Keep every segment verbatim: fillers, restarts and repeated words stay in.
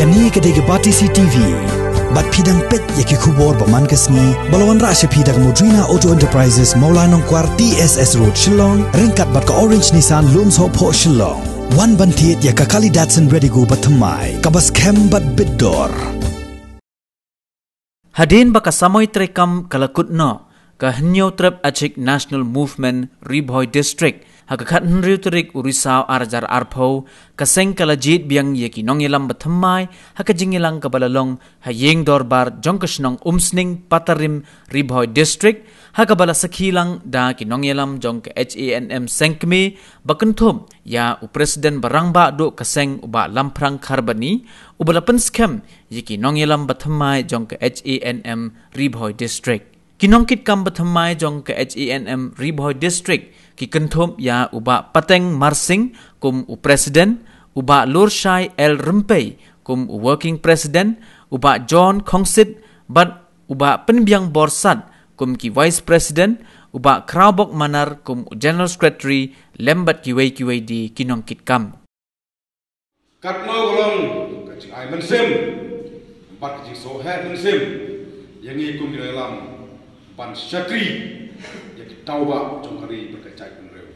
Kane ka dei ka Batesi T V. Bad phi dang peit ïa ki khubor ba man ka sngi ba la wanrah sha phi da ka Modrina Auto Enterprises, Mawlai Nongkwar, T S S Road, Shillong, ryngkat bad ka Orange Nissan, Lumshyiap, Shillong. Wan ban thied ïa ka Kali Datsun Redigo ba thymmai, kaba skhem bad bit dor. Hadien ba ka samoi treikam ka la kut noh, ka Hynñiewtrep Achik National Movement, Ri Bhoi District, ha ka khathynriew tarik u Risaw ar hajar arphew, ka seng ka la jied biang ïa ki nongïalam ba thymmai ha ka jingïalang kaba la long ha ïing dorbar jong ka shnong Umsning, Patarim, Ri Bhoi District, ha kaba la sakhi lang da ki nongïalam jong ka H A N M sengkmie, ba kynthup ïa u President ba rangbah duh ka seng, u Bah Lamphrang Kharbani, uba la pynskhem ïa ki nongïalam ba thymmai jong ka H A N M Ri Bhoi District. Ki nongkitkam ba thymmai jong ka H A N M Ri Bhoi District ki kynthup ïa u Bah Pateng Marsing kum u President, u Bah Lurshai L Rympei kum u Working President, u Bah John Khongsit bad u Bah Pynbiang Borsat kum ki Vice President, u Bah Khrawbok Manar kum u General Secretary, lem bad kiwei kiwei de ki nongkitkam. Katno ka long ka jingai mynsiem bad ka jingsngewheh mynsiem ïa ngi kum ki nongïalam ban shakri ïa ki tawba jong ka ri bad ka jaitbynriew.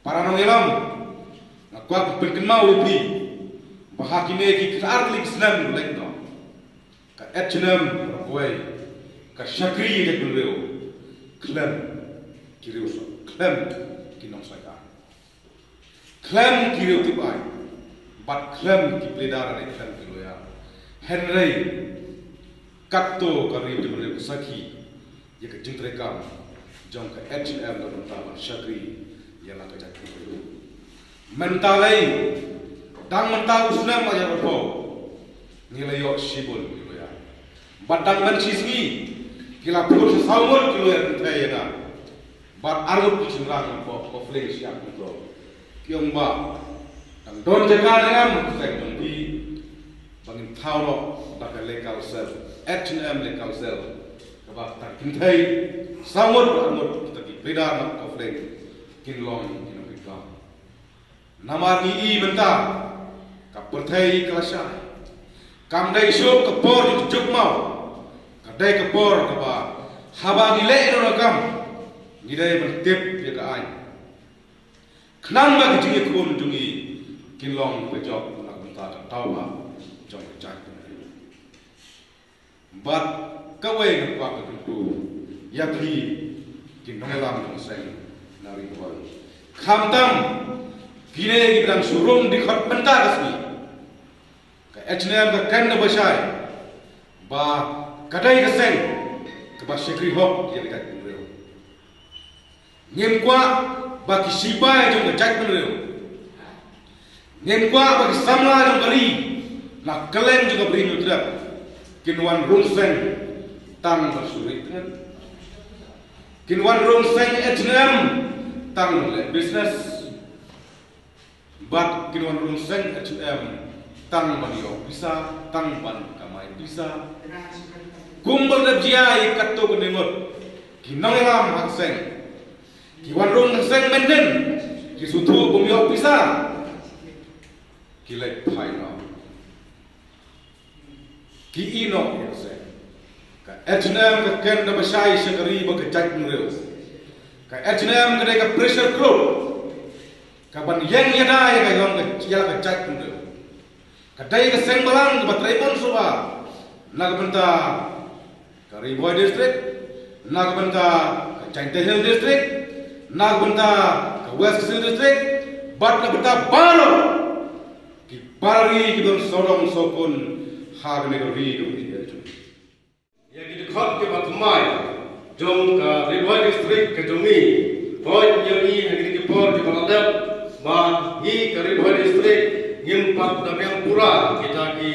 Para nongïalam, nga kwah ban pynkynmaw ïa phi ba ha kine ki khatar tylli ki snem leit noh, ka H A N M Ri Bhoi ka shakri ïa ka jaitbynriew khlem ki riewsop, khlem ki nongshai aiñ, khlem ki riew tip aiñ bad khlem ki pleader ne khlem ki lawyer. Hynrei katto ka ri jaitbynriew ka sakhi ïa ka jingtreikam jong ka H A N M na ka bynta ban shakri ïa la ka jaitbynriew. Mynta lei, dang mynta u snem ar hajar arphew, ngi la ïoh shibun ki lawyer. Bad dang mynshisngi ki la phut sa saw ngut ki lawyer kynthei ïa nga. Bad arngut ki shynrang hapoh Kawfling, Shillong kumto. Ki ong, Bah, dang don jaka ne em ha ka seng jong phi ba ngin thaw noh da ka legal cell, H A N M legal cell, kaba kita ki kynthei saw ngut, arngut kita ki pleader na Kawfling kin long ki nongkitkam. Namar ngi i mynta ka pyrthei ka la shai. Kam dei shuh ka por jong ka juk maw, ka dei ka por kaba haba ngi leh ïa kano ka kam, ngi dei ban tip ïa ka aiñ. Khnang ba ki jingïakhun jong ngi kin long ka jop na ka bynta ka tawba jong ka jaitbynriew. Bad kawei nga kwah ban kyntu ïa phi ki nongïalam jong ka seng na Ri Bhoi, khamtam kine kiba dang shu rung dkhot mynta ka sngi, ka H A N M ka kren kaba shai ba ka dei ka seng kaba shakri hok ïa ka jaitbynriew. Ngim kwah ba ki shipai jong ka jaitbynriew, ngim kwah ba ki samla jong ka ri na kylleng jong ka Bri Hynñiewtrep kin wan rung seng tang ban shu rieh tngen, kin wan rung seng H A N M tang ban leh business. Bad kin wan rung seng H A N M tang ban ïoh pisa, tang ban kamai pisa. Kumba la dep jia ïa katto katne ngut ki nongïalam ha ka seng, ki wan rung ha ka seng mynnin, ki sngewthuh bym ïoh pisa, ki leit phai noh. Ki ïeh noh ïa ka seng. Ka H A N M ka kren da ba shai sha ka ri bad ka jaitbynriew. Ka H A N M ka dei ka pressure group kaban ïeng ïada ïa ka long ka ïa la ka jaitbynriew. Ka dei ka seng balang kaba trei bun shuwa na ka bynta ka Ri Bhoi District, na ka bynta ka Jaintia Hills District, na ka bynta ka West Khasi Hills District, bad na ka bynta baroh ki para ri kiba don sawdong sawkun ha kane ka ri kaba ïeit jong ngi. Ïa ki dkhot kiba thymmai jong ka Ri Bhoi District ka jong ngi, hooid ngi ïohi ha kine ki por kiba la dep ba ngi ka Ri Bhoi District ngim pat da biang pura kita ki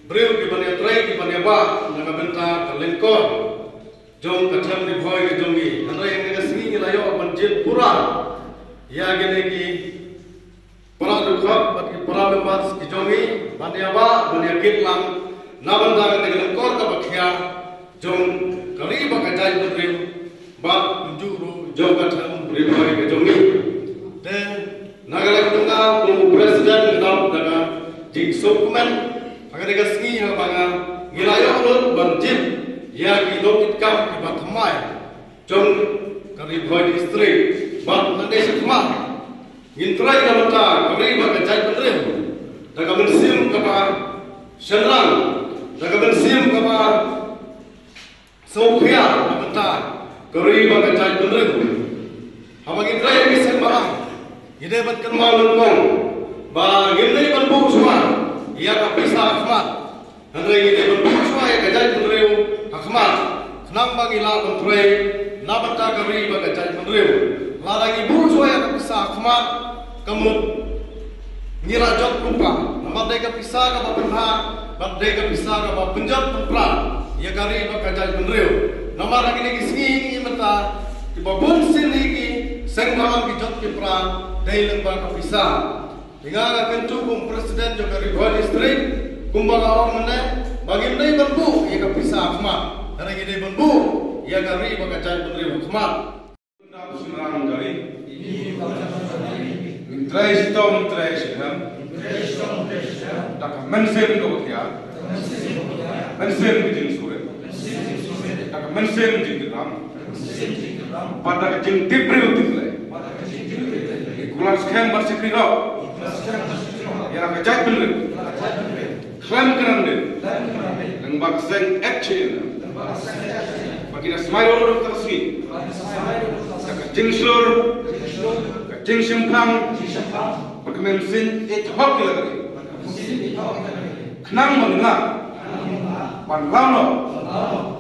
briew kiban ïatrei kiban ïabah na ka bynta ka lyngkor jong ka them Ri Bhoi ka jong ngi. Hynrei ha kane ka sngi ngi la ïoh ban jied pura ïa kine ki para dkhot bad ki para members ki jong ngi ban ïabah ban ïakit lang na bynta kata ka lyngkor kaba khia jong ka ri bad ka jaitbynriew bad kumjuh ruh jong ka them Ri Bhoi ka jong ngi. Te na ka liang jong nga kum u president ka dap da ka Ki sngewkmen ha kane ka sngi ha ba nga ngi la ïoh lut ban jied ïa ki nongkitkam kiba thymmai jong ka Ri Bhoi District bad lane sha khmat ngin trei na bynta ka ri bad ka jaitbynriew da ka mynsiem kaba shynrang, da ka mynsiem kaba sngewkhia na bynta ka ri bad ka jaitbynriew. Haba ngi trei ha ki seng balang ngi dei ban kynmaw lyngkong ba ngim dei ban buh shuwa ïa ka pisa ha khmat, hynrei ngi dei ban buh shuwa ïa ka jaitbynriew ha khmat khnang ba ngi lah ban trei na bynta ka ri bad ka jaitbynriew. Lada ngi buh shuwa ïa ka pisa ha khmat, ka mut ngi la jot lypa, namar dei ka pisa kaba pynbha bad dei ka pisa kaba pynjot pynpra ïa ka ri bad ka jaitbynriew. Namar ha kine ki sngi, ha kine ki mynta, kiba bun sien hi ki seng balang ki jot ki pra dei lyngba ka pisa. Te nga, nga kyntu kum president jong ka Ri Bhoi District, kumba nga ong mynne, ba ngim dei ban buh ïa ka pisa ha khmat, hynrei ngi dei ban buh ïa ka ri bad ka jaitbynriew ha khmat. Ngi dap shynrang ka ri. Ngin trei shitom, trei shihem da ka mynsiem kaba khia, mynsiem ka jingsngewrit, da ka mynsiem jingkyrpang bad da ka jingtip briew tip Blei. Ngi kular skhem bad shakri noh ïa ka jaitbynriew khlem kynran dien, lyngba ka seng F C N, ba ki da smai ruh ruh ka sngi da ka jingshlur, ka jingshemphang bad ka mynsiem ïeit hok ïa la ka ri, khnang ba ngin lah ban law noh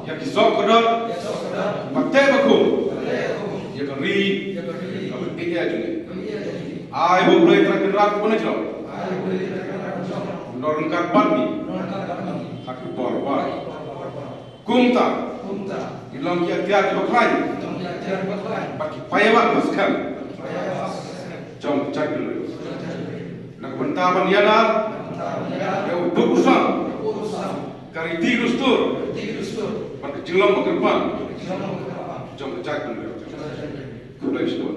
ïa ki soh ki dor, ba teh ba khum ïa ka ri kaba ïeit jong ngi. Ai ba U Blei Trai Kynrad Kynrad jong un don ryngkat bad ngi ha ki por baroh. Kumta, ngin long ki atiar kiba khlaiñ bad ki paidbah ba skhem jong ka jaitbynriew, na ka bynta ban ïada ïa u duk u sam, ka riti ka dustur bad ka jinglong ba kyrpang jong ka jaitbynriew. Khublei shibun.